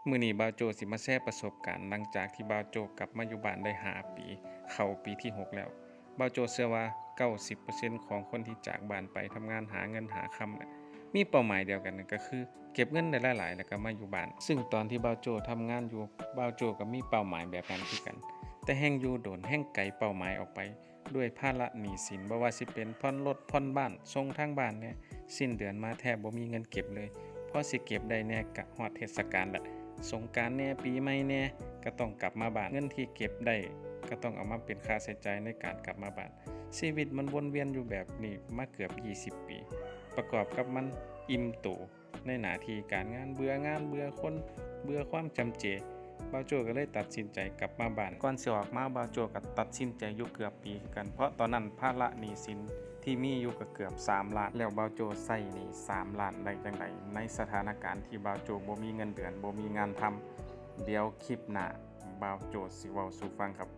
ມື້ນີ້ບ່າວໂຈ້ຊິມາແຊປະສົບການ ຫຼັງຈາກທີ່ບ່າວໂຈ້ກັບມາຢູ່ບ້ານໄດ້ຫ້າປີ ເຂົ້າປີທີຫົກແລ້ວ. ບ່າວໂຈ້ເຊື່ອວ່າເກົ້າສິບເປີເຊັນຂອງຄົນທີ່ຈາກບ້ານໄປທຳງານຫາເງິນຫາຄຳ ແລະ ມີເປົ້າໝາຍດຽວກັນ ນັ້ນກໍຄືເກັບເງິນໄດ້ຫຼາຍໆ ແລ້ວກໍມາຢູ່ບ້ານ. ຊຶ່ງຕອນທີ່ບ່າວໂຈ້ທຳງານຢູ່ ບ່າວໂຈ້ກໍມີເປົ້າໝາຍແບບນັ້ນຄືກັນ, ແຕ່ແຮ່ງຢູ່ດົນ ແຮ່ງໄກເປົ້າໝາຍອອກໄປ ດ້ວຍພາລະໜີ້ສິນ ບໍ່ວ່າຊິເປັນຜ່ອນລົດ ຜ່ອນບ້ານ ສົ່ງທາງບ້ານແດ່, ສິ້ນເດືອນມາແທບບໍ່ມີເງິນເກັບເລີຍ. ພໍຊິເກັບໄດ້ແດ່ກໍຮອດເທດສະການລະ, ສົງການແດ່ ປີໃໝ່ແດ່ ກໍຕ້ອງກັບມາບ້ານ. ເງິນທີ່ເກັບໄດ້ກໍຕ້ອງເອົາມາເປັນຄ່າໃຊ້ຈ່າຍໃນການກັບມາບ້ານ. ຊີວິດມັນວົນວຽນຢູ່ແບບນີ້ມາເກືອບຊາວປີ ປະກອບກັບມັນອີ່ມໂຕ ໃນໜ້າທີ່ການງານ, ເບື່ອງານ, ເບື່ອຄົນ, ເບື່ອຄວາມຈຳເຈ, ບ່າວໂຈ້ກໍເລີຍຕັດສິນໃຈກັບມາບ້ານ. ກ່ອນຊິອອກມາ, ບ່າວໂຈ້ກໍຕັດສິນໃຈຢູ່ເກືອບປີຄືກັນ, ເພາະຕອນນັ້ນພາລະໜີ້ສິນທີ່ມີຢູ່ກໍເກືອບສາມລ້ານ, ແລ້ວບ່າວໂຈ້ໃຊ້ໜີ້ສາມລ້ານໄດ້ຈັ່ງໃດ ໃນສະຖານະການທີ່ບ່າວໂຈ້ບໍ່ມີເງິນເດືອນ, ບໍ່ມີງານທຳ? ດຽວຄລິບໜ້າ ບ່າວໂຈ້ຊິເວົ້າສູ່ຟັງຄັບ.